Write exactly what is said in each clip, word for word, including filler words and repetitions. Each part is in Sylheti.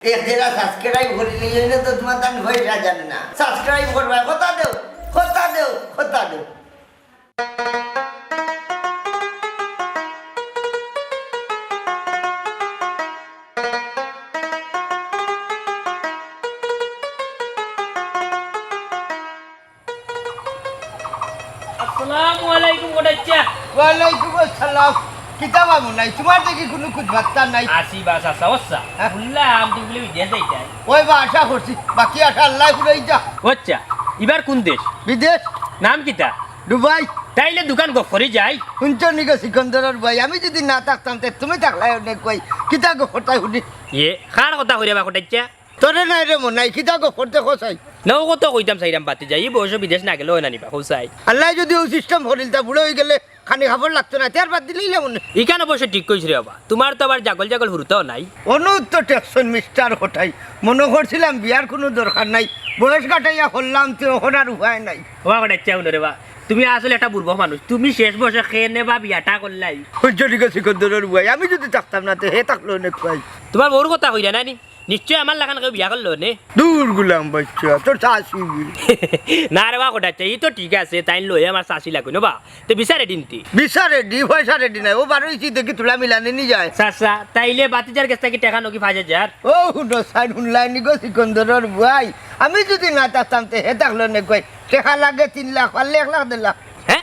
এক জেলা সাবস্ক্রাইব করি নিয়ে এনে তো তোমার তান পয়সা জানে না। সাবস্ক্রাইব করবা, কথা দেও, কথা দেও, কথা দেও। আসসালামু আলাইকুম, কটাইচ্ছা। ওয়ালাইকুম আসসালাম। কিতা বা মনাই, তোমার দেখি কুনু খুঁজ বার্তা নাই। আসি বা চাচা, অচ্ছা। হ্যাঁ? হুনলাম তুমি বুলে বিদেশ যাইতায়। ওই বা আশা করছি, বাকি আশা আল্লায় পুরাই যা। অচ্ছা, ইবার কুন দেশ? বিদেশ। নাম কিতা? দুবাই। তাইলে দুখান গফ করি যাই। হুনছো নি গো সিকন্দরর ভাই, আমি যুদি না থাকতাম, তে তুমি থাকলায় অনে কই। কিতা গফ করতায় হুনি? ইয়ে, কার কথা কইরায় বা কটাইচ্ছা? তোরে নায় রে মনাই, কিতা গফ করতে কছাই? না, অউ কথা কইতাম চাইরাম বাতি যাই, ই বয়সো বিদেশ না গেলে অয় না নি বা, কছাই। আল্লায় যুদি অউ সিস্টেম করিলতা, বুড়া অইগেলে খানি কাপড় লাগতো না, তে আর বাদ দিলাইলাম অনে। ইখান অবশ্য ঠিক কইছো রে বাবা, তোমার তো আবার জাগল জাগল হুরুতাও নাই। অনো তো টেকছইন মিস্টার কটাই, মনো করছিলাম বিয়ার কুনু দরকার নাই, বয়স কাটাইয়া করলাম, তে অখন আর উপায় নাই। ওবা কটাইচ্ছা হুনো রে বা, তুমি আসলে একটা বুর্বক মানুষ, তুমি শেষ বয়সে কেনে বা বিয়াটা করলায়? হুনছো নি গো সিকন্দরর ভাই, আমি যুদি থাকতাম না, তে হে থাকলো অনে কই। তোমার বউর কথা কইরায় না নি? নিশ্চয় আমার লাখান কেউ বিয়া করলো নে। দূর গুলাম বাইচ্চা, তোর চাচি। না রে বা কটাইচ্ছা, ই তো ঠিক আছে, তাইন লই আমার চাচি লাগইন বা। তে ভিসা রেডি নি তে? ভিসা রেডি, পয়সা রেডি নাই। অউ বারইছি দেখি তুলা মিলানি নি যায়। চাচা, তাইলে বাতিজার গেছ থাকি টেকা নগি পাঁচ হাজার। অউ হুনো চাইন, হুনলায় নি গো সিকন্দরর ভাই, আমি যুদি না থাকতাম, তে হে থাকলো অনে কই। টেকা লাগে তিন লাখ, পারলে এক লাখ দেড় লাখ। হে?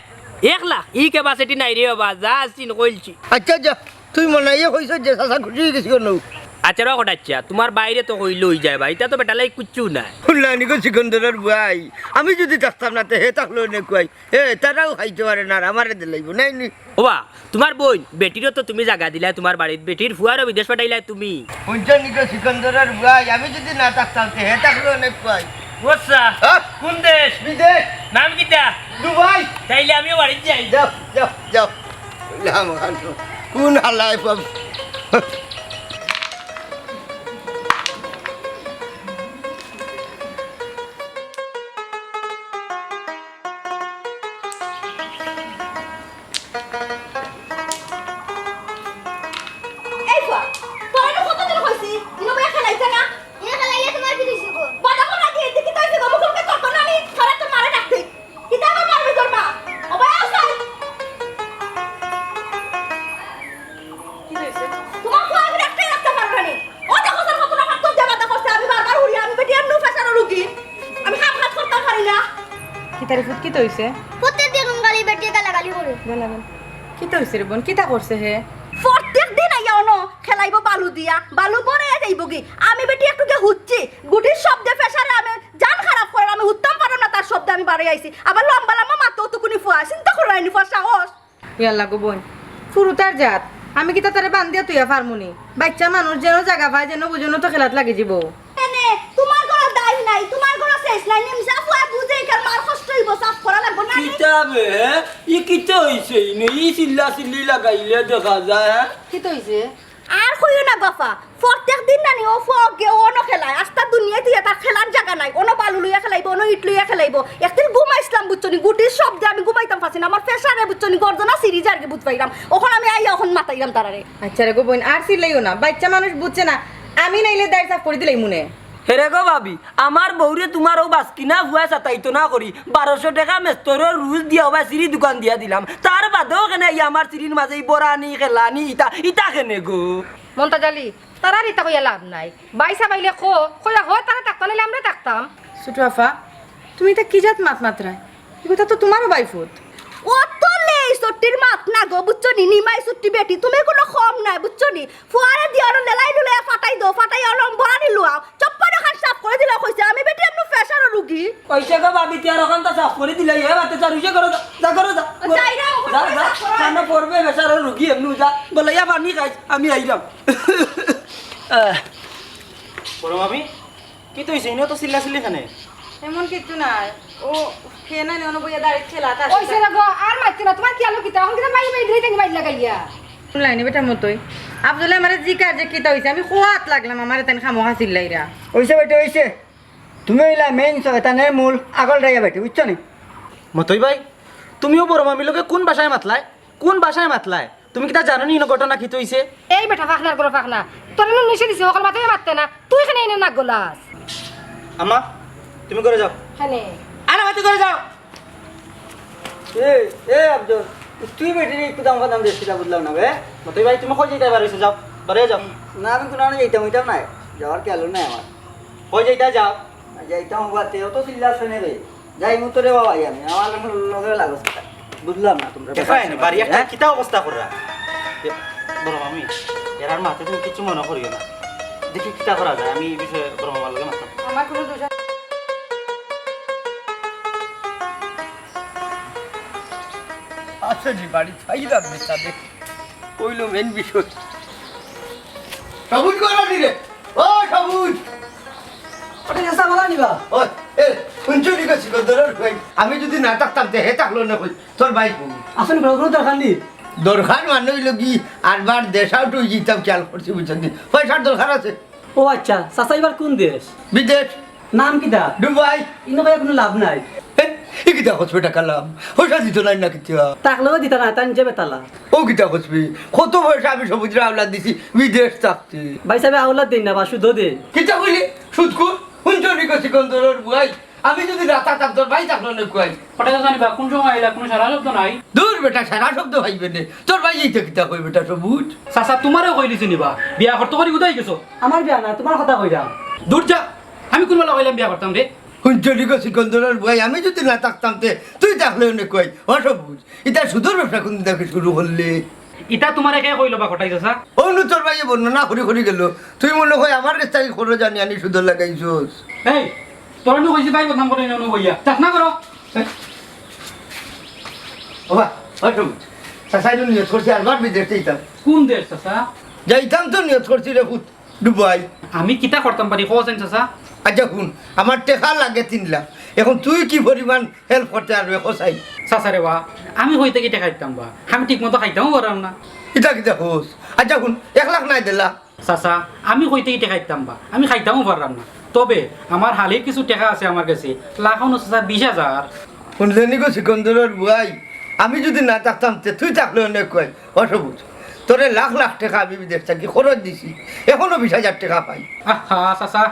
এক লাখ? ই capacity নাই রে বাবা, যা আছইন কইলছি। আইচ্ছা, যা। তুই মনাইয়ে কইছস যে চাচা খুশি অইগেছি কুনু। আইচ্ছা রে কটাইচ্ছা, তোমার ভাইরে তো কইলে অইযায় বা, ইতা তো বেটার লাগি কুচ্ছু নায়। হুনলায় নি গো সিকন্দরর ভাই, আমি যুদি থাকতাম না, তে হে থাকলো অনে কই। হে, তারাও খাইতো পারে না, আর আমারে দিলাইবো, নায় নি? ওবা, তোমার বইন, বেটিরও তো তুমি জাগা দিলায় তোমার বাড়িত, বেটির ফুয়ারও বিদেশ পাঠাইলায় তুমি। হুনছো নি গো সিকন্দরর ভাই, আমি যুদি না থাকতাম, তে হে থাকলো অনে কই। অচ্ছা, হ্যাঁ? কুন দেশ? বিদেশ। নাম কিতা? দুবাই। তাইলে আমিও বাড়িত যাই। যাও, যাও, যাও। লাম খানো। কুন হালায় বাপ? এই ফুয়া, তোরে না কতদিন কইছি, ইনো বইয়া খেলাইতে না? ইনো খেলাইলে তোমার কি অইছে গো? বাধা করা দিয়ে, দেখি তো অইছে গো, মুখে মুখে তর্ক না নি, তোরা তো মারে ডাকতে। কিতা আবার মারবে তোর মা? ও ভাই, আও সাই। কিতা অইছে? তোমার ফুয়া আমি একটাই রাখতে পারবো না নি। ও দেখো স্যার, কত রকম তো দেবাদা করছে, আমি বারবার হুনি, আমি বেটি এমনি প্রেশারর রুগী। আমি কাম কাজ করতাম পারি না। কিতা রে ফুত, কিতা অইছে? প্রত্যেক দিন খালি বেটি গালাগালি করে। গালাগালি। কিতা অইছে রে বইন, কিতা করছে হে? প্রত্যেক দিন আইয়া অনো খেলাইবো বালু দিয়া, বালু ভরাইয়া যাইবোগি। আমি বেটি একটু গিয়া হুতছি, গুটির শব্দে প্রেশারে আমি জান খারাপ করের, আমি হুততাম পাররাম না, তার শব্দে আমি বারই আইছি। আবার লম্বা লম্বা মাতো অতটুকুনি ফুয়া, চিন্তা কররায় নি ফুয়ার সাহস। ইয়াল্লা গো বইন, ফুরুতার জাত, আমি কিতা তারে বান্ধিয়া থইয়া পারমু নি? বাইচ্চা মানুষ যেন জাগা পায়, যেন বুঝে অনো তো খেলাত লাগি যিবো। এনে, তোমার ঘরো দাইল নাই, তোমার ঘরো শেষ নাই, নিমসা ফুয়া বুঝে কেন মার কষ্ট অইবো, সাফ করা লাগবো না নি? কিতা বে, হে? ই কিতা অইছে? ইনো ই চিল্লা চিল্লি লাগাইলে দেখা যায়, হে? কিতা অইছে? আর কইও না বাফা, প্রত্যেক দিন নানি ও ফুয়া গে অনো খেলায়, আস্তা দুনিয়াত ইয়া তার খেলার জাগা নাই, অনো বালু লইয়া খেলাইবো, অনো ইট লইয়া খেলাইবো। একদিন ঘুমাইছলাম বুঝছো নি, গুটির শব্দে আমি ঘুমাইতাম পারছি না, আমার প্রেশারে বুঝছো নি, গর্দনা ছিড়ি যারগি বুঝ পাইরাম। অখন আমি আইয়া অখন মাতাইরাম তারারে। আইচ্ছা রে গো বইন, আর চিল্লাইও না, বাইচ্চা মানুষ বুঝছে না, আমি নাইলে দাইর সাফ করি দিলাইমু নে। হেরে গো ভাবি, আমার বউরে তোমার অউ বাসকিনা ফুয়ায় সাতাইতো না করি, বারোশো টেকা মেস্তরর রুজ দিয়া অউ বায় চিড়ি দুখান দিয়া দিলাম, তার বাদেও কেনে ই আমার চিড়ির মাঝে ই বরানি, খেলানি, ইতা, ইতা কেনে গো? মন্তাজ আলী, তারার ইতা কইয়া লাভ নাই, বাইচ্চা পাইলে কও, কইয়া হয় তারা থাকতা, নাইলে আমরা থাকতাম। ছোট আফা, তুমি ইতা কি জাত মাত মাতরায়? ই কথা তো তোমারও বাইফুত। অত লেই ছুট্টির মাত না গো, বুঝছো নি? নিমাই ছুট্টি বেটি, তুমি কুনু কম নায়, বুঝছো নি? ফুয়ারে দিয়া অনো লেলাই লুলাই ফাটাই দেও, ফাটাই অনো বরানি লুয়াও। চপ্পল অখান সাফ করি দিলাও কইছে, আমি বেটি এমনে প্রেশারর রুগী। কইছে গো ভাবি, তিয়ার অখান তো সাফ করি দিলাই, এ বাতে চার উইসে করো, যা, যা করো, যা। যাই না, অখান যা, করে যা। সাফ করো। কানো পড়বে, প্রেশারর রুগী এমনে যা। বলে, ইয়া পানি খাইছ, আমি আইরাম। আহ। বড় ভাবি, কিতা অইছে? ইনো তো চিল্লা চিল্লি কেনে? এমন কিচ্ছু নাই। ও, কে না, অনো বইয়া দাঁড়িয়ে খেলা, তার অইছে না গো, আর মারতে না। তোমার কি আলো কিতা? অখন কিতা মাই মাই দিলে, তাকে মাইর লাগাইয়া। লাইনে বেটা মতই। আব্দুল্লাহ আমারে জিকার যে কিতা অইছে, আমি খোয়াত লাগলাম, আমারে তাইন খামোখা চিল্লাইরা। অইছে বেটা, অইছে। তুমি অইলা মেইন, এতা নে মূল, আগল ডাইয়া বেটি, বুঝছো নি? মতই ভাই, তুমিও বড় মামির লগে কোন ভাষায় মাতলায়? কোন ভাষায় মাতলায়? তুমি কিতা জানো নি ইনো ঘটনা কিতা অইছে? এই বেটা, ফাখনার ঘরো ফাখনা। তোরে নুন নিশে দিছে, হকল মাতে মাতে না, তুই কেনে ইনো নাক গলাস? আম্মা, তুমি ঘরো যাও। কেনে? আরে ভাই, তুই ঘরো যাও। এ, এ আফজল, তুই বেটিরে একটু দাম কাদাম দিস, কিতা বুঝলাম না বে। মতই ভাই, তুমি কই যাইতায় বার অইছো, যাও, ঘরো যাও। না, আমি কুনু আনো যাইতাম, অইতাম নায়, যাওয়ার খেয়ালও নাই আমার। কই যাইতায়, যাও। যাইতাম বাতে, অত চিল্লাছ কেনে রে? যাইমু তো রে বাবা, আমি, আমার লগে লাগছ কিতা? বুঝলাম না তোমরা। দেখরায় নি, বাড়ি একটা হ্যাঁ? কিতা অবস্থা কররা। এ, বড় মামি, এরার মাতে তুমি কিচ্ছু মনো করিও না। দেখি কিতা করা যায়, আমি এই বিষয়ে বড় মামার লগে মাততাম। আমার কুনু দোষ আছে? আছে নি বাড়ি, ছাইরাম নি তাদের। কইলো মেইন বিষয়। সবুজ ঘরো নি রে? ও সবুজ! ওটা চাচা, ভালা নিবা? ও, এ, হুনছো নি গো সিকন্দরর ভাই? আমি যুদি না থাকতাম, তে হে থাকলো না কই? তোর ভাই কই? আসুন, ঘরো কুনু দরকার নি। দরকার মানে অইলো কি, আরবার দেশ out অই যাইতাম, খেয়াল করছি, বুঝছো নি? পয়সার দরকার আছে। ও আচ্ছা, চাচা, ইবার কুন দেশ? বিদেশ। নাম কিতা? দুবাই। ইনো ভাই কুনু লাভ নাই। এ, ই কিতা কছ বেটা কালাম? পয়সা দিতো নায় না কিতা? থাকলেও দিতা না, তাই নিজে বেতালা। ও কিতা কছ বে? কত পয়সা আমি সবুজরে আওলাদ দিছি বিদেশ থাকতে। ভাই সাহেব, আওলাদ দেইন না বা, সুদও দেইন। কিতা কইলি? সুদখুর? হুনছো নি গো সিকন্দরর ভাই? আমি যুদি না থাকতাম, তোর ভাই থাকলো না কই? হঠাৎ জানি বা কুন সময় আইলা, কুনু সারা শব্দ নাই। দূর বেটা, সারা শব্দ পাইবে নে। তোর ভাই এইটা কিতা কই বেটা সবুজ? চাচা, তুমারেও কইলিছি নি বা, বিয়া করতে করি উদাই গেছো। আমার বিয়া না, তুমার কথা কইরাম। দূর যা, আমি কুন বেলা কইলাম বিয়া করতাম রে? হুনছো নি গো সিকন্দরর ভাই, আমি যুদি না থাকতাম তে তুই থাকলে অনে কই? ও সবুজ, ইতা সুদর ব্যবসা কুন দিন থাকি শুরু করলে? ইতা তুমারে কে কইলো বা কটাই চাচা? অউ নু তোর ভাইয়ে বর্ণনা করি করি গেলো, তুই মনো কয় আমার গেছ থাকি খরচ আনি আনি সুদো লাগাইছস। এই, তোরে নু কইছি ভাই বদনাম করে নু কইয়া। চাস না করো। ওবা, ওই সবুজ, চাচায় নু নিয়ত করছি আরবার বিদেশ যাইতাম। কুন দেশ চাচা? যাইতাম তো নিয়ত করছি রে পুত, দুবাই। আমি কিতা করতাম পারি, কও চাইন চাচা? আচ্ছা হুন, আমার টেকা লাগে তিন লাখ, এখন তুই কি পরিমাণ help করতে পারবে, কও চাইন? চাচা রে বা, আমি কই থাকি টেকা দিতাম বা, আমি ঠিক মতো খাইতামও পাররাম না। ইতা কিতা কস? আচ্ছা হুন, এক লাখ নায় দেলা। চাচা, আমি কই থাকি টেকা দিতাম বা, আমি খাইতামও পাররাম না। তবে আমার হালির কিছু টেকা আছে আমার গেছে, লাখ অনো চাচা বিশ হাজার। হুনলে নি গো সিকন্দরর বুয়াই, আমি যুদি না থাকতাম তে তুই থাকলে অনে কই? ও সবুজ, তোরে লাখ লাখ টেকা আমি বিদেশ থাকি খরচ দিছি, এখনো বিশ হাজার টেকা পাই। আহা চাচা,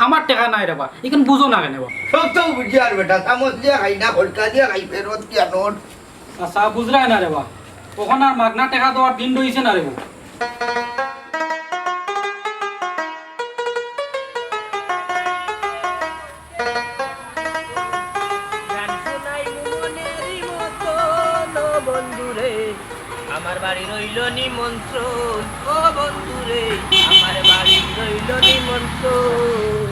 আমার টেকা নাই রে বা, ইখান বুঝো না কেনে বা? সব তো বুঝি আর বেটা, চামচ দিয়া খাই না, খড়কা দিয়া খাই, ফেরত দিয়া নোট। চাচা, বুঝরায় না রে বা, অখন আর মাগনা টেকা দেওয়ার দিন রইছে না রে বা। গান শুনাই মনেরই মতন, ও বন্ধুরে, আমার বাড়ি রইল নিমন্ত্রণ, ও বন্ধুরে, আমার বাড়ি রইল নিমন্ত্রণ।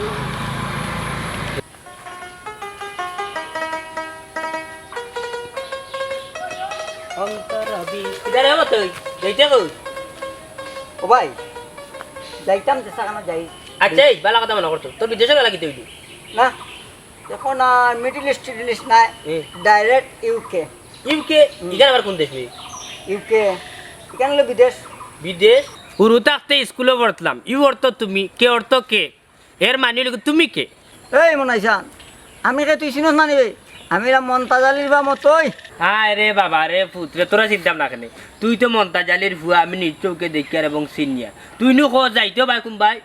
অন্তর বি-, কিতা রে মতই? যাইতে কই? ও ভাই, যাইতাম যে সাকানো যাই। আচ্ছা, এই, বালা কথা মনো করতো। তোর বিদেশে গেলা কিতা অইলো? না, এখন আর Middle East, Middle East নাই, এ। Direct U K। U K? হুম। ইখান আবার কুন দেশ রে? U K, ইখান অইলো বিদেশ। বিদেশ? হুরু থাকতে ইস্কুলো পড়তলাম। U অর্থ তুমি, K অর্থ কে। এর মানি অইলো কি, তুমি কে? এই মনাইছান, আমি কে তুই চিনস না নি বে? আমি এরা মন্তাজ আলির বা মতই। হায় রে বাবা রে পুত রে, তোরা চিনতাম না কেনে? তুই তো মন্তাজ আলির ফুয়া, আমি নিজ চউখে দেখিয়ার এবং চিনিয়ার। তুই নু ক যাইতো ভাই কুন ভাই?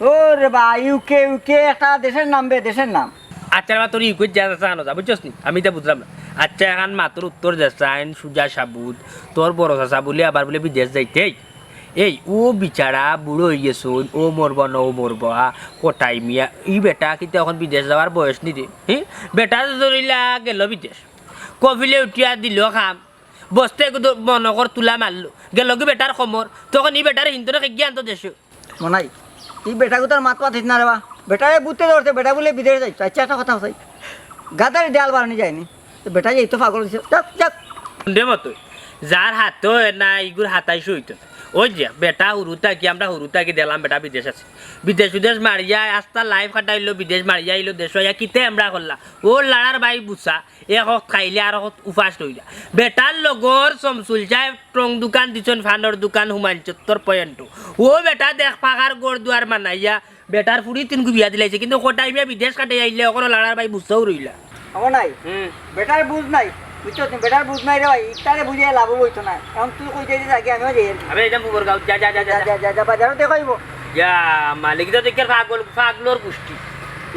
ও রে বা, U K, U K একটা দেশের নাম বে, দেশের নাম। আচ্ছা রে বা, তোর U K যা আছে আনো যা, বুঝছস নি? আমি ইতা বুঝলাম না। আচ্ছা, এখান মাতর উত্তর দে চাইন, সুজা সাবুত, তোর বড় চাচা বুলে আবার বুলে বিদেশ যাইতে। এই, ও বিচারা বুড়া অই গেছইন, ও মরবা না, ও মরবা, কটাই মিয়া, ই বেটা কিতা অখন বিদেশ যাওয়ার বয়স নি রে? হি? বেটা ধরিলা গেল বিদেশ, কফিলে উঠিয়া দিল কাম, বস্তে গুদো মনো কর তুলা মারলো, গেল কি বেটার কমর, তখন ই বেটারে হিন্দুরে কে গিয়া আনতো দেশে। মনাই, ই বেটাগুতার মাত মাতিস না রে বা। বেটারে বুতে ধরছে, বেটা বুলে বিদেশ যাইতো। আচ্ছা, একটা কথা কই, গাদারি দেয়াল বানানি যায়নি, তো বেটা যাইতো পাগল অইছে। যাক, যাক। দে মতো, যার হাতে অয় না, ইগুর হাতাইশ অইতো না। ওই যে, বেটা হুরু থাকি, আমরা হুরু থাকি দেখলাম বেটা বিদেশ আছে। বিদেশ বিদেশ মারিয়া, আস্তা life কাটাইলো, বিদেশ মারিয়া আইলো, দেশ আইয়া কিতে আমরা করলা। ও লাড়ার ভাই বুসা, এক অক্ত খাইলে আর অক্ত উপাস রইলা। বেটার লগর শমসুল সাহেব টং দোকান দিছইন, ফানর দোকান হুমায়ুন চত্বর পয়েন্ট। ও বেটা দেখ পাকার ঘর দুয়ার বানাইয়া, বেটার ফুড়ি তিনগু বিয়া দিলাইছে, কিন্তু কটাই মিয়া বিদেশ কাটাই আইলে অখনো লাড়ার ভাই বুঝতেও রইলা। অমর নাই, হুম। বেটার বুঝ নাই। বুঝছো তুমি? বেটার বুঝ নাই রে ভাই, ইতারে বুঝিয়া লাভ অইতো না। এখন তুই কইতে দিস আগে, আমিও যাই আর কি। আবে, এটা ফুবর গাঁও, যা, যা, যা, যা, যা। যা, যা, যা, বাজারো দেখাইবো। ইয়া, মালিক তো দেখিয়ার পাগল, পাগলর গুষ্টি।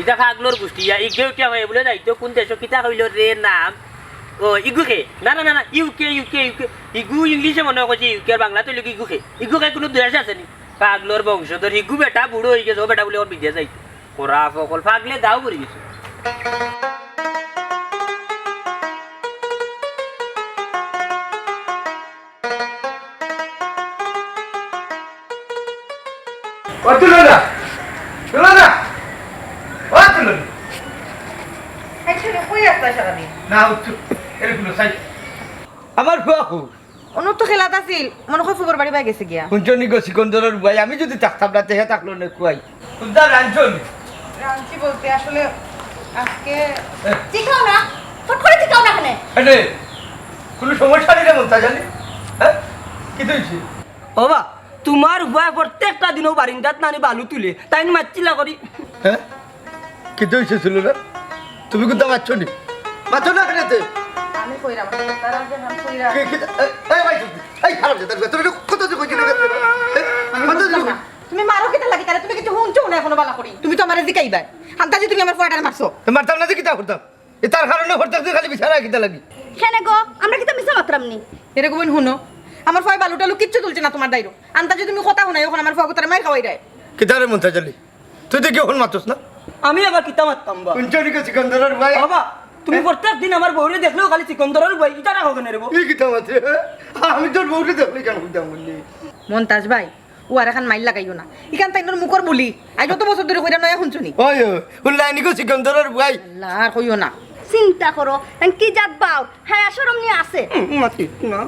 ইটা পাগলর গুষ্টি, ইয়া, ইগে উঠিয়া হয় বলে যাইতো, কোন দেশো কিতা কইলো রে নাম? ও, ইগুকে? না, না, না, না, ইউকে, ইউকে, ইউকে। ইগু ইংলিশে মনে হয় কইছে ইউকে, আর বাংলাত অইলো কি ইগুকে? ইগুকে কোনো দেশ আছে নি? পাগলর বংশধর, ইগু বেটা বুড়ো অই গেছে, ও বেটা বলে ওর বিদেশ যাইতো। খোরা ফকল, পাগলে গাঁও ভরি গেছে। ও তুলনা, তুলনা, ও তুলনা। এই ছেলে কই আছলা সারাদিন? না, উঠছো, এরকম সাই। আমার ফুয়া কই? অনু তো খেলাত আছিল, মনে হয় ফুবর বাড়ি বায় গেছে গিয়া। হুনছো নি গো সিকন্দরর বুয়াই, আমি যদি থাকতাম না, তে হে থাকলো নে কুয়াই। বুঝলা, রানছো নি? রানছি বলতে আসলে আজকে এ। টিকাও না, ফট করে টিকাও না কেনে? আরে, কোনো সমস্যা নেই রে মন্তাজ আলী? হ্যাঁ? কিতা অইছে? ও বা, তুমার বুয়ায় প্রত্যেকটা দিনও বারিন্দাত নানি বালু তুলে, তাইন মাতছিলা করি। হ্যাঁ? কিতা অইছে তুলনা? তুমি কুন্তা মাতছো নি? মাতছো না কেনে তে? আমি কইরাম, তারা যে হাম কইরা। কে, কে, এই, এই, ভাই, এই, খারাপ যে, তার ভিতরে কত যে কইছি না, এই, আমি কত যে বুঝলাম না। তুমি মারো কিতা লাগি তারে? তুমি কিছু হুনছো না এখনো বালা করি? তুমি তো আমারে জিকাইবায়। আন্তাজি তুমি আমার ফুয়াটারে মারছো। এ, মারতাম না যে কিতা করতাম? এ, তার কারণে হঠাৎ করে খালি বিচারা কিতা লাগি? কেনে গো? আমরা কিতা মিছা মাতরাম নি? এরে গো বইন হুনো, আমার ফুয়ায় বালু টালু কিচ্ছু তুলছে না তুমার দায়রো। আন্তাজি তুমি কথা হুনাই, অখন আমার ফুয়াগুতারে মাইর খাওয়াইরায়। কিতা রে মন্তাজ আলী? তুই দেখি অখন মাতস না? আমি আবার কিতা মাততাম বা? হুনছো নি গো সিকন্দরর বুয়াই? বাবা, তুমি হ্যাঁ? প্রত্যেক দিন আমার বউরে দেখলেও খালি সিকন্দরর বুয়াই, ইটা রাখো কেনে রে বউ? ই কিতা মাতে, হ্যাঁ? আমি তোর বউরে দেখলে কেন কইতাম বললি? মন্তাজ ভাই, ও আর এখান মাইর লাগাইও না। ইখান তাইনর মুখর বুলি। আইজ অত বছর ধরি কইরা নয়া হুনছো নি? ওই, ওই, হুনলায় নি গো সিকন্দরর বুয়াই? আল্লাহ, আর কইও না। চিন্তা করো, তাই কি জাত বাও? হায়া শরম নি আছে? হুম, মাতি না।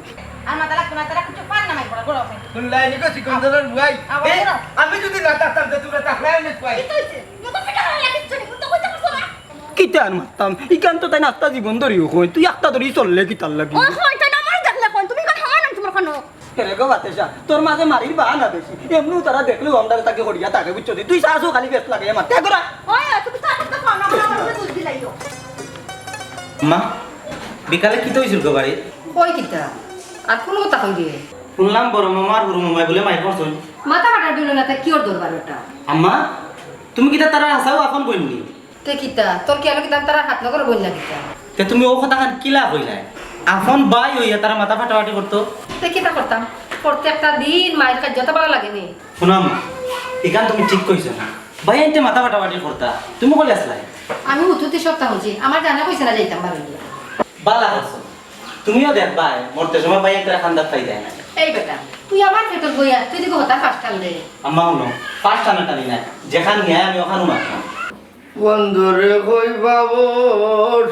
আর মাথা লাগতো না, তারা কিছু পার না মাইর করা, গরম অইছে। হুনলায় নি গো সিকন্দরর বুয়াই? আবার এই, বলো। আমি যদি না থাকতাম, তে তুমরা থাকলায় নি কুয়াই? কিতা অইছে? মুখ ফিটা হয়ে গেছে, কিচ্ছু নেই, তুমি তো কইতে পারছো না। কিতা আর মাততাম? ইখান তো তাইন আস্তা জীবন ধরিও কইন, তুই একটা ধরি চললে কিতার লাগি? ও কইন, তাইন আমারে দেখলে কইন, তুমি ইখান হামার নাম তুমার কানো। এরে গো বাতেশা, তোর মাঝে মারির বাহানা বেশি। এমনেও তারা দেখলেও আমরারে তাকে হরিয়া থাকে, বুঝছো নি? তুই চাস খালি বেশ লাগে আমার। ত্যাগ করা। ওই, ওই, তুমি তো আমার তো ফোন নাম্বার আমার কাছে বুঝ দিলাইও। মা, বিকালে কিতা অইছিল গো বাড়ি? কই কিতা? আর কোন কথা কই দিয়ে? হুনলাম বড় মামার হুরু মামায় বুলে মাইর করছইন। মাথা ফাটা দিল না, তা কি ওর দরবার ওটা? আম্মা, তুমি কিতা তারার হাছাউ আপন বইন নি? তে কিতা? তোর কি আলো কিতা তারা হাত নগর বইন না কিতা? তে তুমি ও কথাখান কিলা কইলায়? আপন ভাই অইয়া তারা মাথা ফাটাফাটি করতো। তে কিতা করতাম? প্রত্যেকটা দিন মাইর খাই যত ভালা লাগে নি। হুনো আম্মা, ইখান তুমি ঠিক কইছো না। ভাইয়াইন্তে মাথা ফাটাফাটি করতা। তুমি কই আছলায়? আমি হুতুতি সপ্তাহ হইছি। আমার জানা কইছে না যাইতাম বারো। বালা করছো। তুমিও দেখবায়, মরতে সময় ভাইয়াইন্তরে খান্দাত পাই যায় না। এই বেটা, তুই আমার পেটর বইয়া, তুই দিকে হতা ফাঁস টান দে। আম্মা হুনো, ফাঁস টানা টানি না। যেখান নিয়ে আমি ওখানও মারতাম। বন্ধুরে কই পাবো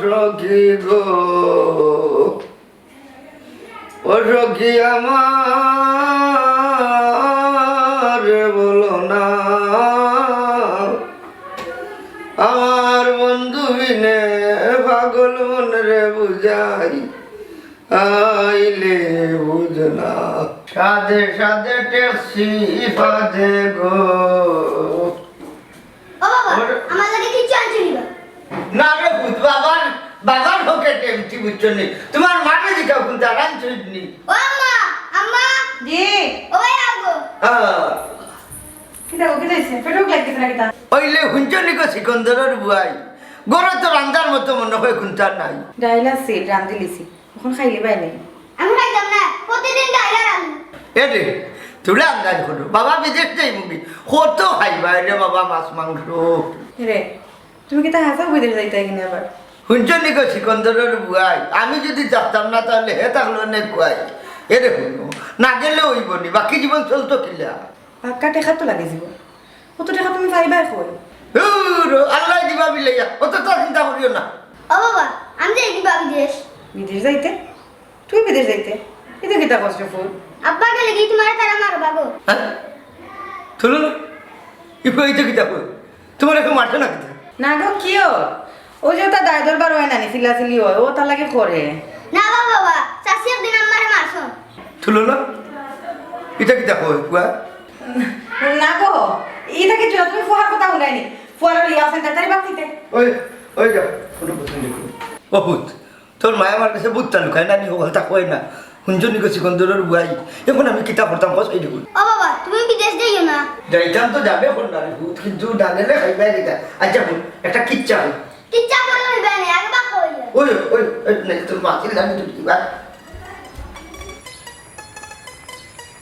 সখী গো, ও সখী আমার বলো না, আমার বন্ধু বিনে পাগল মনরে বুঝাই আইলে বুঝ না। সাধে সাধে টেকছি ফাঁদে গো। ও বাবা, ওর- আমার লাগি কিচ্ছু আনছো নি বা? না রে পুত, বাবার, বাবার পকেটে এমটি বুঝছো নি। তুমার মারে জিগাও কুন্তা আনছো নি। ও আম্মা, আম্মা। জি। ও ভাই আও গো। হ্যাঁ। কিতা গো, কিতা অইছে? পেটো ভুক লাগিছে না কিতা? অইলে হুনছো নি গো সিকন্দরর বুয়াই? ঘরো তো রান্দার মতো মনে হয় কুন্তা নাই। ডাইল আছে, রান্দিলিছি। অখন খাইলিবায় নি? আমি খাইতাম না, প্রতিদিন ডাইল আর আলু। এ রে, তুমরা আন্দাজ করো। বাবা বিদেশ যাইমুগি, কত খাইবায় রে বাবা মাছ মাংস। রে, তুমি কিতা হাছাউ বিদেশ যাইতায় কিনা আবার? হুনছো নি গো সিকন্দরর বুয়াই, আমি যদি থাকতাম না তাইলে হে থাকলো নে কুয়াই। এ রে হুনো, না গেলে অইবো নি, বাকি জীবন চলতো কিলা? পাক্কা টেকা তো লাগি যিবো। অত টেকা তুমি পাইবায় কই? ধুর, আল্লায় দিবা বিলাইয়া, অত তো চিন্তা করিও না। ও বাবা, আমি যাইগি বা বিদেশ। বিদেশ যাইতে? তুই বিদেশ যাইতে? ইতা কিতা কস রে ফুত? আব্বা গেলেগি তুমারে তারা মারবা গো। হ্যাঁ? তুলো না। ইফা ইতা কিতা কয়? তুমারে কেউ মারছে না কিতা? না গো, কিয়? অউ যে অতা দায় দরবার অয় না নি, চিল্লাচিল্লি অয়, অউ তার লাগি করে। না গো বাবা, চাচি একদিন আমারে মারছইন। তুলো না। ইতা কিতা কয়, ফুয়া? না গো, ইতা কিচ্ছু না, তুমি ফুয়ার কথা হুনায় নি। ফুয়ার লইয়া আছইন, তাড়াতাড়ি বাদ দিতে। ওই, ওই যাও, কোনো কথা নেই। ও পুত, তোর মায় আমার কাছে বুঝতা লুকায় না নি, হকলতা কয় না। হুনছো নি গো চিকন্দরর বুয়াই, এখন আমি কিতা করতাম কস এই দেখুন। ও বাবা, তুমি বিদেশ যাইও না। যাইতাম তো যাবে কোন নারী ভূত, কিন্তু না গেলে খাইবাই কিতা। আচ্ছা হুন, একটা কিচ্ছা হুন। কিচ্ছা করে হইবে না, আগে বাপ হইবে। ওই, ওই, ওই, নাই তোর মাতির লাগে তুই কিবা।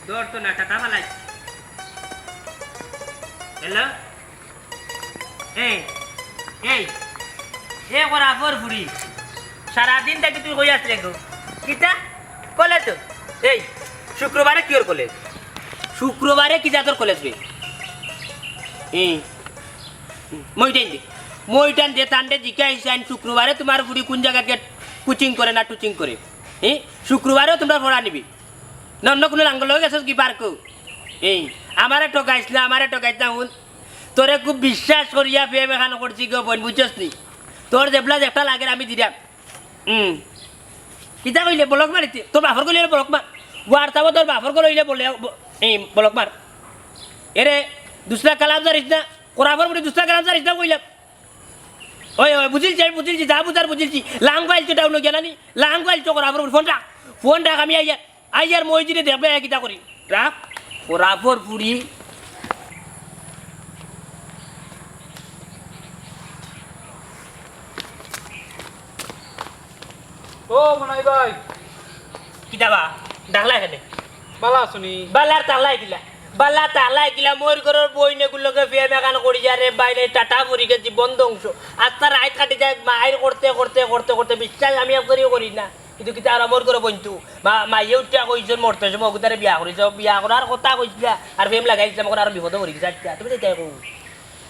দৌড় তো না, টাটা ফালাই। হ্যালো? এই, এই, এ করাফর ফুড়ি, সারাদিন থাকি তুই কই আসলে গো? কিতা? কলেজ তো? এই, শুক্রবারে কিওর কলেজ? শুক্রবারে কি জাতর কলেজ বে? এই, মইটাইন দে। মইটাইন দে, তানরে জিকাইছাইন, শুক্রবারে তুমার ফুড়ি কুন জাগাত গিয়া কুচিং করে না টুচিং করে? এই, শুক্রবারেও তুমরা পড়া নিবি? না অন্য কুনু লাঙ্গল লগে গেছস কি পার্কো? এই, আমারে ঠকাইস না, আমারে ঠকাইস না, হুন। তোরে খুব বিশ্বাস করিয়া প্রেম এখান করছি গো বইন, বুঝছস নি? তোর যেবলা যেটা লাগের আমি দিরাম। হুম। কিতা কইলে বলক মারিতে? তোর বাপর কইলে বলক মার। WhatsApp-ও তোর বাপর কইলে বলে, ব-, এই, বলক মার। এরে, দুসরা কালাম জানিস না? করাফর বুড়ি দুসরা কালাম জানিস না কইলাম? ওই, ওই, বুঝিলছি, আমি বুঝিলছি, যা বুঝার বুঝিলছি। লাং ফাইল তো ডাউন হয়ে গেল নি? লাং ফাইল তো করাফর বুড়ি, ফোন রাখ, ফোন রাখ, আমি আইয়া আইয়ার মইজিরে দেখবে, এ কিতা করি? রাখ, বরাবর ফুড়ি। ও মনাই ভাই। কিতা বা? ডাকলা এখানে? বালা আছনি? বালার তাকলাই কিলা? বালা তাকলাই কিলা? মোর ঘরর বইন এগুর লগে প্রেম এখান করি যা রে বাইরে, টাটা পড়ি গেছে, জীবন ধ্বংস। আস্তা রাইত কাটি যায় মাইর করতে, করতে, করতে, করতে, বিশ্বাস আমি একবারও করি না। কিন্তু কিতা আর মোর ঘরর বইন তো মা-, মাইয়ে উঠিয়া কইছন মরতে সময় অগুতারে বিয়া করিছ, বিয়া করার কথা কইছিলা, আর প্রেম লাগাই দিছিলাম, এখন আর বিপদে পড়ি গেছে। আচ্ছা, তুমি তো এটাই কও।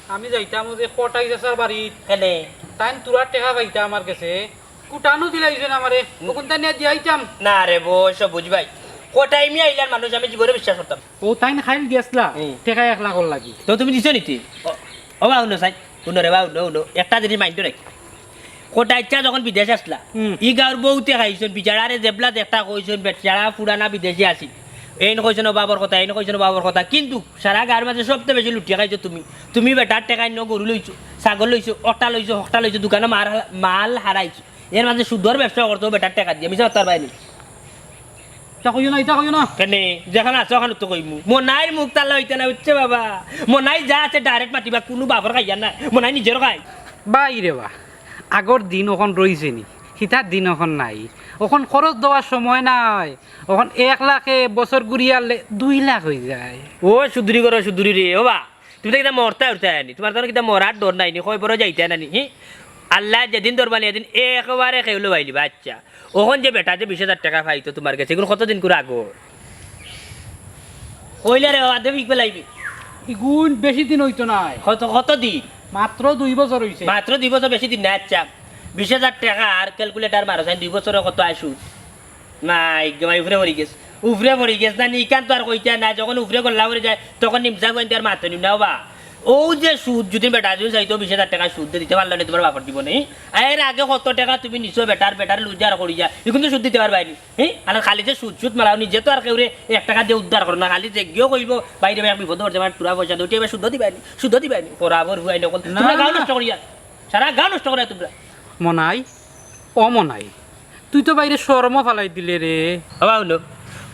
আমি যাইতাম ওই যে কটাই চাচার বাড়িত। কেনে? তাইন তুরা টেকা পাইতা আমার গেছে। কুটানো দিলাইছন আমারে। হুম। ওখান তাই নিয়ে দিয়াইতাম। না রে বো, সব বুঝবাই। কটাই মি আইলার মানুষ আমি জীবনে বিশ্বাস করতাম। ও তাইন খাইল গেছলা, হুম। টেকা এক লাখর লাগি। তো তুমি দিছো নিতে? ও, ও বা হুনো সাই, হুনো রে বা, হুনো, হুনো। একটা জিনিস মাইন্ডো রাখি। কটাইচ্ছা যখন বিদেশ আসলা, হুম। ই গাঁওর বউতে খাইছন, বিচারারে যেবলা দেখা কইছন, বেচারা পুরানা বিদেশে আছি। এইন কইছন ও বাবর কথা, এইন কইছন ও বাবর কথা। কিন্তু সারা গাঁওর মাঝে সবতে বেশি লুটিয়া খাইছো তুমি। তুমি বেটার টেকায় ন গরু লইছো, ছাগল লইছো, অটা লইছো, হকটা লইছো, দোকানো মার-, মাল হারাইছো। এর মাঝে সুদর ব্যবসা করতো বেটার টেকা দিয়া, মিছা মাততার বাইরে। ইতা কইও না, ইতা কইও না। কেনে? যেখান আছে ওখান তো কইমু। মনাইর মুখ তালা হইতে না, বুঝছো বাবা? মনাই যা আছে direct মাতিবা, কুনু বাপর খাইয়া নাই। মনাই নিজেরও খাই। বাই রে বা, আগর দিন অখন রইছে নি? হিতার দিন অখন নাই। অখন খরচ দেওয়ার সময় নাই। অখন এক লাখে বছর ঘুরিয়ালে দুই লাখ হই যায়। ও সুদুরি করো, সুদুরি রে, ও বা। তুমি তো কিতা মরতা উঠতা আনি, তুমার তো কিতা মরার ডর নাই নি, কই বড় যাইতা না নি, হি? আল্লাহ যেদিন ধরবানি এদিন একেবারে খেউলো বাইলিবা, আচ্ছা। অখন যে বেটা যে বিশ হাজার টেকা পাইতো তুমার গেছে, ইগুন কতদিন করে আগর? কইলে রে বাবা, দেবি পেলাইবি। ইগুন বেশি দিন হইতো নায়। কত, কত দিন? মাত্র দুই বছর হইছে। মাত্র দুই বছর, বেশি দিন না, আচ্ছা। বিশ হাজার টেকা আর calculator মারো, চাই দুই বছরে কত আয় সুদ? নাই, গমাই উপরে পড়ি গেছ। উপরে পড়ি গেছ না নি, ইখান তো আর কইতা না, যখন উপরে গল্লা পড়ি যায়, তখন নিমসা কইন আর মাতো নিম না বা। ও যে সুদ, যদি বেটা যদি চাইতো বিশ হাজার টেকা সুদ দিতে পারলো না তুমার বাপর জীবনে, এর আগে কত টেকা তুমি নিছো বেটার, বেটার লুজার করি যা, ইগুন তো সুদ দিতে পারবায় নি। হি? আর খালি যে সুদ সুদ মারাও, নিজে তো আর কেউরে এক টেকা দিয়া উদ্ধার করো না, খালি যে গিয়েও কইবো, "বাইরে ভাই, এক বিপদে পড়ছে, আমার পুরা পয়সা দেও, উঠে এবার সুদ দিবায় নি, সুদ দিবায় নি।" খরাবর হুয়াই নকল, না, তুমরা গাঁও না। নষ্ট করিয়া, সারা গাঁও নষ্ট করিয়া তুমরা। মনাই, ও মনাই, তুই তো বাইরে শরমও ফালাই দিলে রে। বাবা হুনো,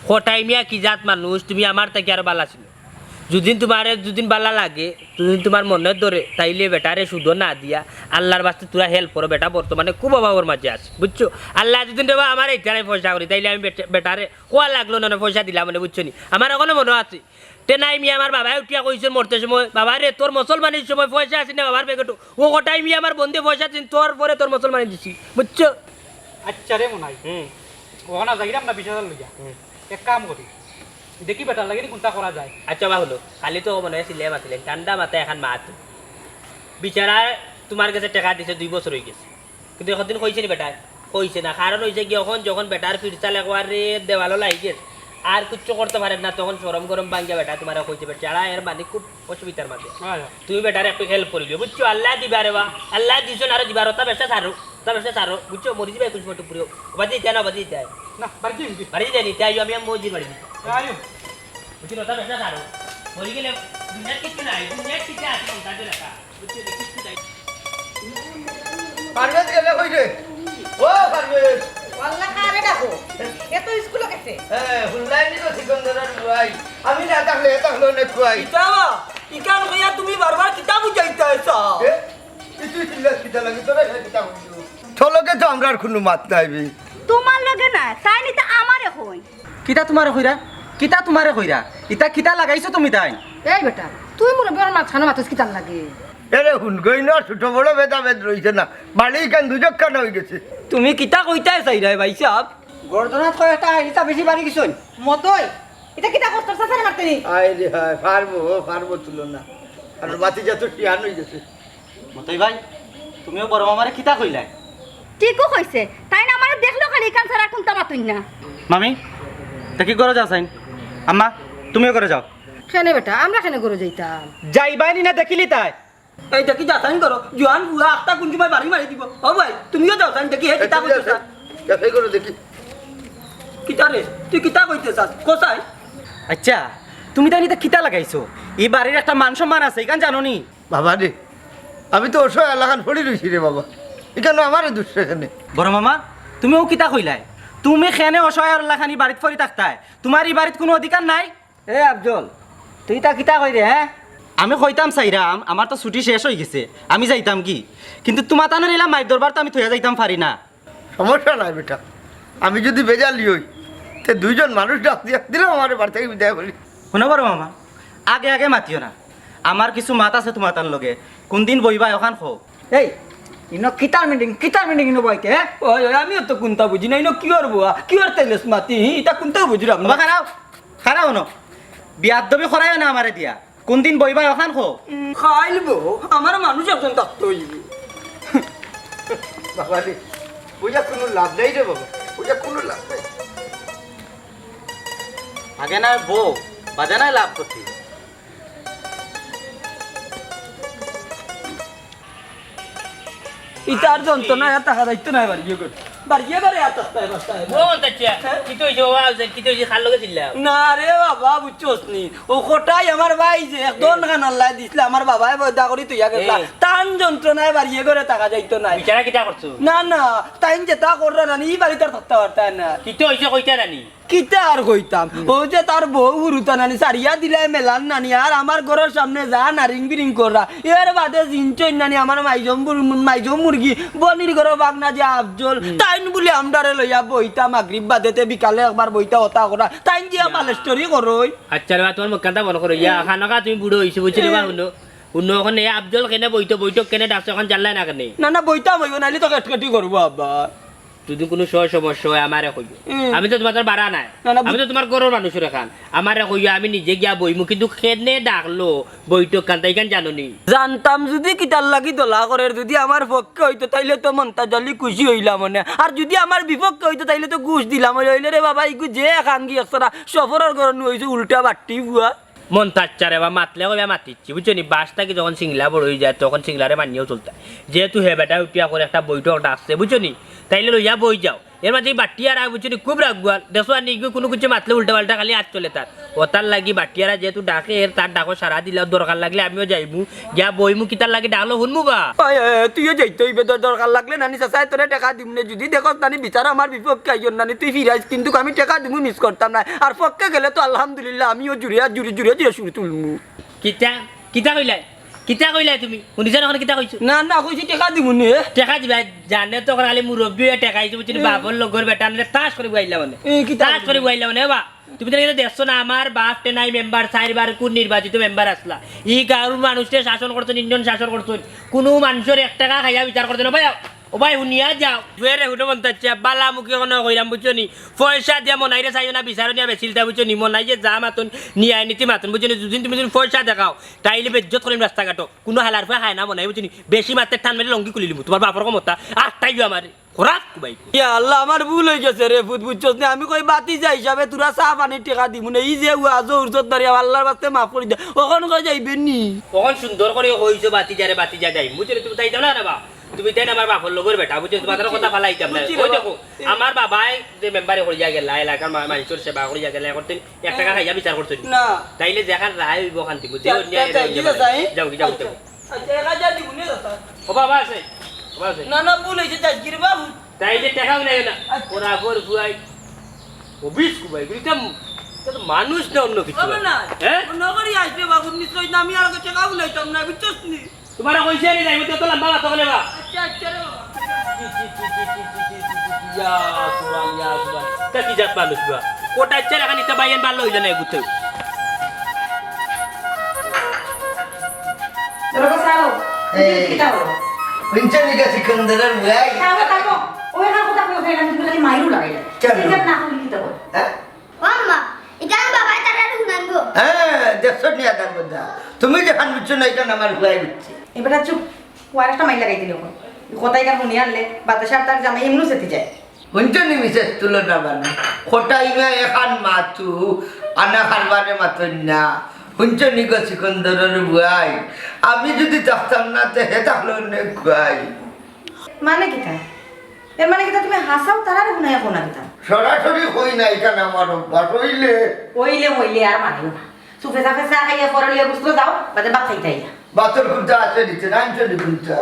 কটাই মিয়া কি জাত মানুষ, তুমি আমার থাকি আরো বালা ছিল। যুদিন তুমারে, যুদিন বালা লাগে, যুদিন তুমার মনে ধরে, তাইলে বেটারে সুদ না দিয়া, আল্লার বাস্তে তুরা help করো, বেটা বর্তমানে খুব অভাবর মাঝে আছে, বুঝছো? আল্লায় যুদিন দেবা আমার ইটারে পয়সা করি, তাইলে আমি বেটা-, বেটারে কোয়া লাগলো না, না পয়সা দিলাম মানে, বুঝছো নি? আমার এখনো মনে আছে, টেনাই মিয়া আমার বাবায় উঠিয়া কইছে মরতে সময়, "বাবা রে, তোর মুসলমানির সময় পয়সা আছে না বাবার ব্যাগে?" ও কটাই মিয়া আমার বন্ধে পয়সা দিন, তোর পরে তোর মুসলমানি দিছি, বুঝছো? আচ্ছা রে মনাই, হুম। ওখানে যাইরাম না বিশ হাজার লইয়া। হুম। এক কাম করি, দেখি বেটার লাগি কোনটা করা যায়। আচ্ছা বা হুনো, খালি তো মনে হয় সিলে মাতিলেন, ঠান্ডা মাথায় এখন মাত। বিচারা তুমার গেছে টেকা দিছে, দুই বছর হই গেছে, কিন্তু একদিন কইছে নি বেটায়? কইছে না। কারণ হইছে কি, অখন যখন বেটার ফিরচাল একবারে দেওয়ালো লাগি গেছে, আর কিচ্ছু করতে পারে না, তখন শরম গরম ভাঙ্গিয়া বেটা তুমারে কইছে, "বেচারা এর মানে খুব অসুবিধার মাঝে।" হয়, হয়। তুমি বেটারে একটু help করি দিও, বুঝছো? আল্লায় দিবা রে বা, আল্লায় দিছন আরো দিবা, ওটা ব্যবসা ছাড়ো, ওটা ব্যবসা ছাড়ো, বুঝছো? মরি যাইবায় কোন সময় টুপুরিও। বাজি যায় না, বাজি যায়। না, বাড়ি যাই। বাড়ি যাই নি, তাই আমি মজির বাড়ি যাই। আয়ো। বুঝছো, ওটা ব্যবসা ছাড়ো। মরি গেলে দুনিয়ার কিচ্ছু নাই, দুনিয়ার কিচ্ছু আছে, কোনটা যে লেখা। বুঝছো, কিচ্ছু নাই। পারভেজ গেলে কই রে? ও পারভেজ। আল্লাহ কারে ডাকো? এ তো স্কুলো গেছে। হ্যাঁ, হুল্লাইনি তো সিকন্দরের বুয়াই। আমি না থাকলে এ থাকলে অনেক খুয়াই। ইতা বা, ইখান কইয়া তুমি বারবার কিতা বুঝাইতায় চাও? এ? ই তুই চিল্লাস কিতা লাগি? তোরা এখানে কিতা বুঝছো? তোর লগে তো আমরার কুনু মাত নাই বে। তোমার লগে না, তাইন ইতা আমারে কইন। কিতা তুমারে কইরা? কিতা তুমারে কইরা? ইতা কিতা লাগাইছো তুমি তাইন? এই বেটা, তুই মুরব্বির মাঝখানো মাতস কিতার লাগি? এরে হুন, গইন ছোট বড় ভেদাভেদ রইছে না, বাড়ি ইখান দুজকখান অইগেছে। তুমি কিতা কইতায় চাইরায় ভাইসাব? গর্দনাত কয় একটা ইটা বেশি বাড়ি গেছইন। মতই, ইটা কিতা করছস, চাচারে মারতে নি? আয় রে হায়, পারবো, পারবো তুলনা। আর ভাতিজা তো শিয়ান অইগেছে। মতই ভাই, তুমিও বড় মামারে কিতা কইলায়? ঠিকউ কইছে, তাইন আমারে দেখলেউ খালি ইখান ছাড়া আর কুন্তা মাতইন না। মামি, তে কি করো যাও চাইন? আম্মা, তুমিও করো যাও। কেনে বেটা, আমরা কেনে করো যাইতাম? যাইবায় নি না দেখিলি তাই? এই দেখি যাচাইন করো, জোয়ান বুড়া আখতা কুন সময় বাড়ি মারি দিব। ও ভাই, তুমিও যাচাইন দেখি, হে কিতা কইতায়? যাচাই করো দেখি। কিতা রে? তুই কিতা কইতে চাস? কোথায়? আচ্ছা, তুমি তাইন ইতা কিতা লাগাইছো? ই বাড়ির একটা মান সম্মান আছে, ইখান জানো নি? বাবা রে, আমি তো অসহায় লাখান পড়ি রইছি রে বাবা। ইখানো আমারে দুষ কেনে? বড় মামা, তুমি অউ কিতা কইলায়? তুমি কেনে অসহায় লাখান ই বাড়িত পড়ি থাকতায়? তুমার ই বাড়িত কুনু অধিকার নাই? এ আফজল, তুই ইতা কিতা কইরে, হে? আমি কইতাম চাইরাম, আমার তো ছুটি শেষ অইগেছে, আমি যাইতাম কি? কিন্তু তুমাতানর ইলা মাইর দরবার তো আমি থইয়া যাইতাম পারি না। সমস্যা নাই বেটা, আমি যুদি বেজালি অই, তে দুইজন মানুষ ডাক দিয়া দিলাম আমারে বাড়ি থাকি বিদায় করি। হুনো বড় মামা, আগে আগে মাতিও না, আমার কিছু মাত আছে তুমাতান লগে, কুনদিন বইবায় অখান কও। এই, ইনো কিতার মিটিং, কিতার মিটিং ইনো বইতে, হে? ওই, ওই, আমিও তো কুন্তা বুঝি না, ইনো কিওর বওয়া, কিওর তেলেস মাতি, হি, ইতা কুন্তাউ বুঝিরাম না। বাবা, খাড়াও, খাড়াও হুনো। বিয়াদবি করাইও না আমারে দিয়া। কুনদিন বইবায় অখান কও। উম, খাইলবো, আমার মানুষ একজন থাকতে অইবো। বাবা রে, বইয়া কুনু লাভ নাই রে বাবা, বইয়া কুনু লাভ নাই। আগে না বউ, বাদে না লাভ করতে। ইতার যন্ত্রণায় আর থাকা যাইতো নায়, বাড়িয়ে করে। বাড়িয়ে করে আর থাকতে হয়, বাঁচতে হয়। ও, আচ্ছা, হ্যাঁ? কিতা অইছে বাবা, কিতা অইছে, কার লগে চিল্লাও? না রে বাবা, বুঝছস নি? অউ কটাই আমার ভাই যে এক দন খান আল্লায় দিছলা, আমার বাবায় পয়দা করি থইয়া গেছলা। এ। তান যন্ত্রণায় বাড়িয়ে করে থাকা যাইতো নায়। বিচারা কিতা করছো? না, না, তাইন যেতা কররা নানি, ই বাড়িত আর থাকতা পারতা না। কিতা অইছে কইতা নানি? কিতা আর কইতাম? হুম। অউ যে তার বউ হুরুতা নানি, ছাড়িয়া দিলায় মেলার নানি, আর আমার ঘরর সামনে যা নারিং বিরিং কররা, এর বাদে জিনছইন নানি আমার মাইজম বুর-, মাইজম মুরগি, বনির ঘরো বাগনা যে আফজল, হুম। তাইন বুলে আমরারে লইয়া বইতা মাগরিব বাদেতে বিকালে একবার বইতা অতা করা, তাইন গিয়া ইয়া। বালেশ্বরী করই। আচ্ছা রে বা, তুমার মুখখানতা বন্ধ করো, ইয়া, হুম। খানোখা তুমি বুড়া অইছো, বুঝছো রে বা, হুম। হুনো। হুনো, অখন এ আফজল কেনে বইতো, বইতো কেনে ডাকছো, অখন জানলায় না কেনে? না, না, বইতাম অইবো, নাইলে তো কেটকেটি করবো আব্বা। যদি কুনু স-, সমস্যা অয়, আমারে কইও। হুম। আমি তো তুমার বাড়া নায়। না, না, আমি তো তুমার ঘরর মানুষর এখান। আমারে কইও, আমি নিজে গিয়া বইমু, কিন্তু কেনে ডাকলো বৈঠক খানতা, ইখান জানো নি? জানতাম যদি কিতার লাগি দলা করের, যদি আমার পক্ষে অইতো, তাইলে তো মন্তাজ আলী খুশি অইলাম অনে। আর যদি আমার বিপক্ষে অইতো, তাইলে তো ঘুষ দিলাম অনে। অইলে রে বাবা, ইগু যে খানগি একসারা সফরর ঘরর নু অইছে উল্টা বাট্টি বুয়া। মন্তাজ চারে বা মাতলে কইবা মাতিচ্ছি, বুঝছো নি? বাস থাকি যখন সিংলা বড় অইযায়, তখন সিংলারে মানিয়াউ চলতা। যেহেতু হে বেটা উঠিয়া করে একটা বৈঠক ডাকছে, বুঝছো নি? তাইলে লইয়া বই যাও। এর মাঝে ই বাট্টিয়ারা, বুঝছো নি, খুব রাগুয়াল। দেখছো আর নি, ইগু কুনু কিছু মাতলে উল্টা পাল্টা খালি আত চলে তার। অতার লাগি বাট্টিয়ারা যেহেতু ডাকের, তার ডাকো সাড়া দিলাও, দরকার লাগলে আমিও যাইমু। গিয়া বইমু, কিতার লাগি ডাকলো হুনমু বা। ওই, ওই, ওই, তুইও যাইতে অইবে, তোর দরকার লাগলে নানি চাচায় তোরে টেকা দিমু নে। যদি দেখস নানি বিচার আমার বিপক্ষে আইয়র নানি, তুই ফিরাইস, কিন্তুক আমি টেকা দিমু, miss করতাম নায়। আর পক্ষে গেলে তো আলহামদুলিল্লাহ, আমিও জুড়িয়া, জুড়ি, জুড়িয়া, জুড়িয়া সুর তুলমু। কিতা? কিতা কইলায়? কিতা কইলায় তুমি? হুনিছো না অখন কিতা কইছো? না, না, কইছি টেকা দিমু নে। টেকা দিবা? জানে তো অখন খালি মুরব্বি অইয়া টেকা দিছে, বুঝছো নি? হুম। বাপর লগর বেটা, আনলে তাস করি বওয়াইলা মানে। এ, কিতা তাস করি বওয়াইলা মানে, বা। তুমি তো দেখছো না, আমার বাপ টেনাই মেম্বার, চাইরবার কুন নির্বাচিত মেম্বার আছলা। ই গাঁওর মানুষরে শাসন করছইন, ইউনিয়ন শাসন করছইন। কুনু মানষর এক টেকা খাইয়া বিচার করছইন না, ভাই। ও ভাই, হুনিয়া যাও। জুয়েরে হুনো মন্তাজ চার, বালা মুখে কুনু কইরাম, বুঝছো নি? পয়সা দিয়া মনাইরে চাইও না, বিচারো নিয়া বেচিলতা, বুঝছো নি? মনাই যে যা মাতইন, নিয়াই নীতি মাতইন, বুঝছো নি? যুদি তুমি যুদি পয়সা দেখাও, তাইলে বেইজ্জত করিম রাস্তাঘাটো। কুনু হালার ফুয়া খায় না মনাই, বুঝছো নি? বেশি মাতলে টান মারি লঙ্গি খুলিলিমু। তুমার বাপর ক্ষমতা, আটটাই গিয়া আমার। খরাপ কুবাই। ইয়া আল্লাহ, আমার ভুল অইগেছে রে পুত, বুঝছস নি? আমি কই ভাতিজা হিসাবে তোরা চা পানির টেকা দিমু নে। ই যে ওয়াজো উর্জত বাড়ি, আল্লাহর ওয়াস্তে মাফ করি দে। অখন কই যাইবে নি? অখন সুন্দর করি কইছো ভাতিজারে, ভাতিজা যাইমু, বুঝছো নি? তুমি তাই যাও না রে বা। তুমি তাইন আমার বাপর লগর বেটা, বুঝছো? তুমার কথা ফালাইতাম না। বুঝছি রে ওই বা। দেখো, আমার বাবায় যে মেম্বারি করিয়া গেলা, এলাকার মা-, মানষর সেবা করিয়া গেলা, এখন তুমি এক টেকা খাইয়া বিচার করছো নি? না। তাইলে যেখান রায় অইবো অখান দিমু। যাও, যাও, যাও, যাও, যাও। আচ্ছা, এক হাজার দিমু নে, চাচা। ও বাবা আছে, ও বাবা আছে। না, না, ভুল অইছে, যাইগি রে বাবু। তাই যে টেকা উলাই না, আচ্ছা। ওরা কর বুয়াই, অফিস কুবাই, এগুলি তো, তো মানুষ না অন্য কিছু। হবে না। হ্যাঁ? অন্য করি আসবে বাবু, নিশ্চয় না, আমি আর আগে টেকা উলাইতাম না, বুঝছস নি? তোমার কইছে রে, যাইবো তো, তো লম্বা মাথা বলে বা। আচ্ছা, আচ্ছা রে বাবা। ইয়া সুবহান, ইয়া সুবহান। তা কি জাত মানুষ বা? কোটা ইচ্ছা রাখা নিতে বাইয়েন ভালো হইল না এগুতে। ধরো গো, সারো। এই, কিতা হলো? হুনছো নি গো সিকন্দরর ভাই? থামো, থামো। ওই না কথা কই ফেলাম, তুমি খালি মাইরু লাগাইলে। চলো। ঠিক আছে, না হলে কিতা হলো? হ্যাঁ? ও আম্মা, ইখান বাবায় তারারে হুনাইবো। হ্যাঁ, দেখছো নি আদার বদা। তুমি যেখান বুঝছো না, ইখান আমার ভাই বুঝছে। এবার চুপ। ও আরেকটা মাইর লাগাই দিল এখন। কথা ইখান হুনি আনলে, বাতাসে আর তার জামাই এমনও সেটি যায়। হুনছো নি মিসেস তুলনা বানু? কটাই না এখান মাতু, আনা খারবারে মাতইন না। হুনছো নি গো সিকন্দরর বুয়াই? আমি যদি থাকতাম না, তে হে থাকলো নে খুয়াই। মানে কিতা? এর মানে কিতা তুমি হাসাও তারারে হুনাইয়া কও না কিতা? সরাসরি কই না, ইখান আমার অভ্যাস। অইলে অইলে অইলে আর মানিও না। চুপে চাপে চা খাইয়া পরে লইয়া গুছলো যাও, বাদে ভাত খাইতে আইয়া। ভাতর কুন্তা আছে নিতে, না আনছো নি কুন্তা?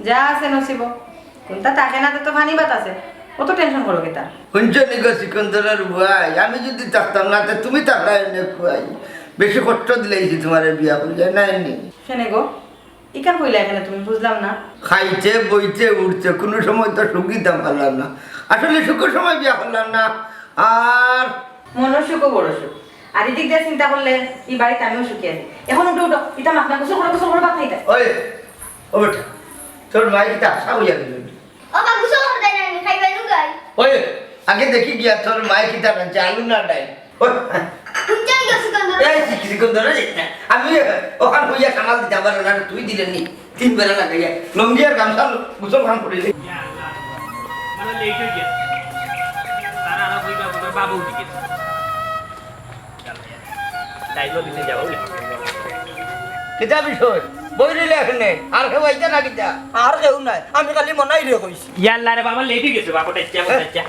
যা আছে নসিব। কুন্তা থাকে না, তো পানি ভাত আছে। অত টেনশন করো কিতা? হুনছো নি গো সিকন্দরর বুয়াই, আমি যদি থাকতাম না, তে তুমি থাকলায় নে খুয়াই। বেশি কষ্ট দিলাইছি তোমারে বিয়া করিয়া, না নি? কেনে গো? ইখান কইলা কেনে তুমি? বুঝলাম না। খাইতে, বইতে, উঠতে কুনু সময় তো সুখ দিতাম পারলাম না। আসলে সুখর সময় বিয়া করলাম না। আর মনর সুখও বড় সুখ। আর এদিক দিয়া চিন্তা করলে ই বাড়িত আমিও সুখী আছি। এখন উঠো, উঠো, ইতা মাত না, গোসল করো, গোসল করো, ভাত খাইতা। ওই, ও বেটা, তোর মায়ে কিতা আশা হইয়া গেল? ও বাবু, সব দেয় না, আমি খাইবাই নুগাই। ওই, আগে দেখি গিয়া তোর মায়ে কিতা রাঁধছে, আলু না ডাইল। ওই, হুনছো নি গো সিকন্দর? এই, সিক-, সিকন্দর, এই, আমি ওখান হইয়া সামাল দিতে পারো না, তুই দিলে নি, তিন বেলা লাগাইয়া, লুঙ্গি আর গামছা, গোসল খান করে দে। মানে লেট হয়ে গেছে। তারা আর কইবা, কইবা, বাবু উঠে গেছে। তাই তো দিতে যাবো। কিতা বিষয়? বই রইলে এখানে। আর কেউ আইতা না কিতা? আর কেউ নাই। আমি খালি মনাই রে কইছি। ইয়াল্লা রে বাবা, লেট হয়ে গেছে বাবা, ওটা ইচ্ছা, ওটা ইচ্ছা।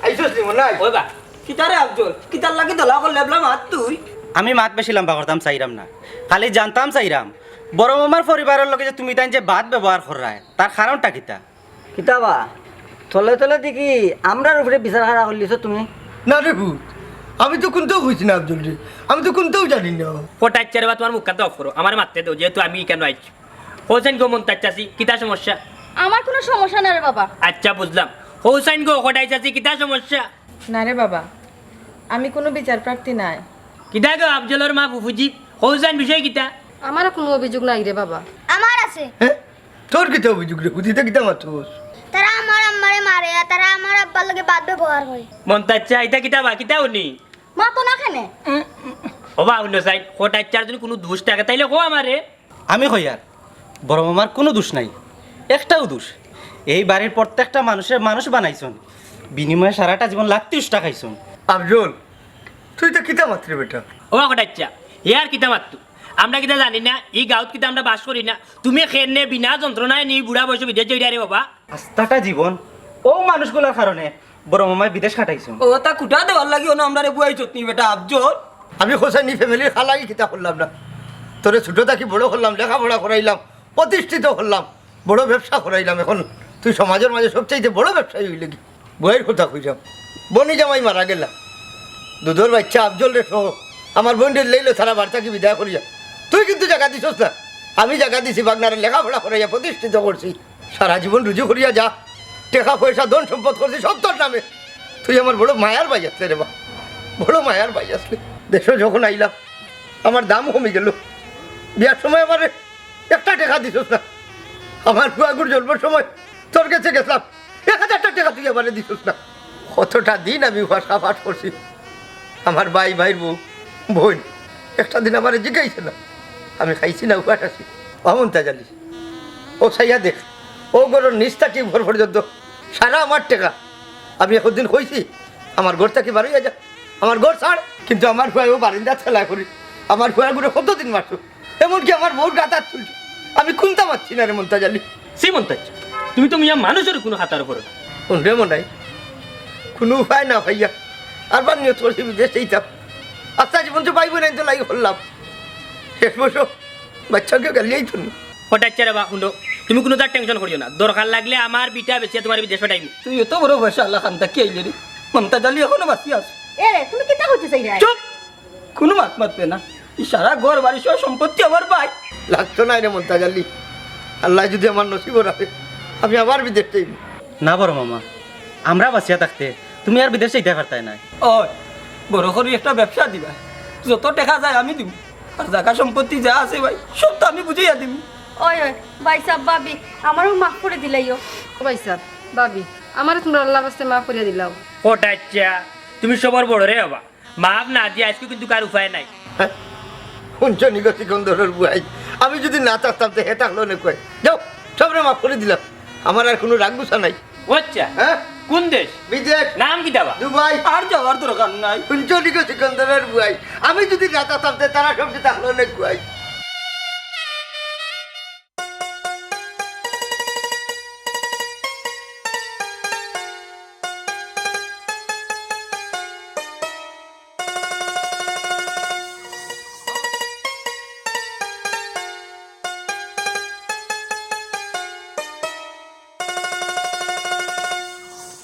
আইসোস নি মনাই? ওই বা। কিতা রে আফজল? কিতার লাগি দলা করলে এবলা মাত তুই? আমি মাত বেশি লম্বা করতাম চাইরাম না। খালি জানতাম চাইরাম, বড় মামার পরিবারর লগে যে তুমি তাইন যে বাদ ব্যবহার কররায়, তার কারণটা কিতা? কিতা বা, তলে তলে দেখি আমরার উপরে বিচার খাড়া করলিছো তুমি। না রে পুত, আমি তো কুন্তাও কইছি না আফজল রে, আমি তো কুন্তাও জানি না। কটাই চারে বা তোমার মুখ কান্তা অফ করো, আমার মাততে দেও, যেহেতু আমি ইখান আইছি। হোসেন গো মন্তাজ চাচি, কিতা সমস্যা? আমার কুনু সমস্যা না রে বাবা। আচ্ছা বুঝলাম। হোসেন গো কটাই চাচি, কিতা সমস্যা? না রে বাবা, আমি কুনু বিচার প্রার্থী নায়। কিতা গো আফজলর মা ফুফুজি, হোসেন বিষয় কিতা? আমারও কুনু অভিযোগ নাই রে বাবা। আমার আছে। হ্যাঁ? তোর কিতা অভিযোগ রে? হুদিতে কিতা মাতস? তারা আমার আম্মারে মারে, আর তারা আমার আব্বার লগে বাদ ব্যবহার করে। মন্তাজ চা, ইতা কিতা বা, কিতা হুনি? মাতো না কেনে? ও বা, হুনো চাই, কটাই চার যদি কুনু দোষ থাকে, তাইলে কও আমারে। আমি কইয়ার, বড় মামার কুনু দোষ নাই, একটাও দোষ। এই বাড়ির প্রত্যেকটা মানুষরে মানুষ বানাইছন, বিনিময়ে সারাটা জীবন লাত্তি উষ্টা খাইছন। আফজল, তুই তো কিতা মাতরে বেটা? ও বা কটাই চা, হে আর কিতা মাততো? আমরা কিতা জানি না, ই গাঁওত কিতা আমরা বাস করি না? তুমি কেনে বিনা যন্ত্রণায় নি বুড়া বয়সে বিদেশ যাইরা রে বাবা? আস্তাটা জীবন ও মানুষগুলার কারণে বড় মামায় বিদেশ কাটাইছন। ও তা কুটা দেওয়ার লাগি অনো আমরারে বুয়াইছত নি বেটা আফজল। আমি হোসেনি ফ্যামিলির খালাগি কিতা করলাম না? তোরে ছোট থাকি বড় করলাম, লেখাপড়া করাইলাম, প্রতিষ্ঠিত করলাম, বড় ব্যবসা করাইলাম। এখন তুই সমাজর মাঝে সবচাইতে বড় ব্যবসায়ী অইলে কি? বুয়াইর কথা কইরাম, বনি জামাই মারা গেলা, দুধর বাইচ্চা আফজলরে সহ আমার বইনরে লইলো তারা বাড়ি থাকি বিদায় করিয়া। তুই কিন্তু জাগা দিছস না, আমি জাগা দিছি, বাগনারে লেখাপড়া করাইয়া প্রতিষ্ঠিত করছি। সারা জীবন রুজি করিয়া যা, টেকা পয়সা ধন সম্পদ করছি সব তোর নামে। তুই আমার বড় মায়ার ভাই আছলে রে বা, বড় মায়ার ভাই আছলে। দেশো যখন আইলাম, আমার দাম কমি গেল। বিয়ার সময় আমারে একটা টেকা দিছস না। আমার ফুয়াগুর জন্মর সময় তোর গেছে গেছলাম, এক হাজারটা টেকা তুই আমারে দিছস না। কতটা দিন আমি উপাস কাপাস করছি। আমার ভাই, ভাইর বউ, বইন, একটা দিন আমারে জিগাইছে না, আমি খাইছি না, উপাস আছি। অমন তা জানি। ও চাইয়া দেখ, ও ঘরর নিচ থাকি উপর পর্যন্ত সারা আমার টেকা। আমি একদিন কইছি, "আমার ঘর থাকি বারইয়া যা, আমার ঘর ছাড়।" কিন্তু আমার ফুয়ায় ও বারিন্দাত খেলা করি, আমার ফুয়াগুরে কতদিন মারতো, এমনকি আমার বউর গাত আত তুলতো। আমি কুন্তা মাতছি না রে মন্তাজ আলী। সি মন্তাজ, তুমি তো মিয়া মানুষর কুনু খাতার উপরে না। হুন রে মনাই, কুনু উপায় না পাইয়া আরবার নিয়ত করছি বিদেশ যাইতাম। আস্তা জীবন তো ভাই বইনাইনতর লাগি করলাম। শেষ বয়সো বাইচ্চাকেও গালি আইতো নি। কটাইচ্ছা রে বা, হুনো, তুমি কুনুতার টেনশন করিও না, দরকার লাগলে আমার ভিটা বেচিয়া তুমারে বিদেশ পাঠাইমু। তুই অত বড় পয়সাআলা, কান্তা কি আইলে রে? মমতাজ আলী এখনো বাঁচিয়া আছে। এ রে, তুমি কিতা কইতে চাইরায়? চুপ! কুনু মাত মাতবে না। ই সারা ঘর বাড়ি সহ সম্পত্তি আমার ভাই। লাগতো নায় রে মমতাজ আলী, আল্লায় যুদি আমার নসিবো রাখে, আমি আবার বিদেশ যাইমু। না বড় মামা, আমরা বাঁচিয়া থাকতে তুমি আর বিদেশ যাইতায় পারতায় নায়। ওই, বড় করি একটা ব্যবসা দিবা, যত টেকা যায় আমি দিমু, আর জাগা সম্পত্তি যা আছে ভাই, সব তো আমি বুঝাইয়া দিমু। ওই, ওই, ভাইসাব, ভাবি, আমারেও মাফ করি দিলাইও। ও ভাইসাব, ভাবি, আমারে তুমরা আল্লার ওয়াস্তে মাফ করিয়া দিলাও। কটাইচ্ছা, তুমি সবর বড় রে বাবা, মাফ না দিয়া আইজকু কিন্তু কার উপায় নাই। হ্যাঁ? হুনছো নি গো সিকন্দরর বুয়াই, আমি যুদি না থাকতাম তে হে থাকলো নে কুয়াই। যাও, সবরে মাফ করি দিলাম, আমার আর কুনু রাগ গুসা নাই। ও আইচ্ছা, হ্যাঁ? কুন দেশ? বিদেশ। নাম কিতা বা? দুবাই। আর যাওয়ার দরকার নাই। হুনছো নি গো সিকন্দরর বুয়াই, আমি যুদি না থাকতাম তে তারা সবজি থাকলো নে কুয়াই।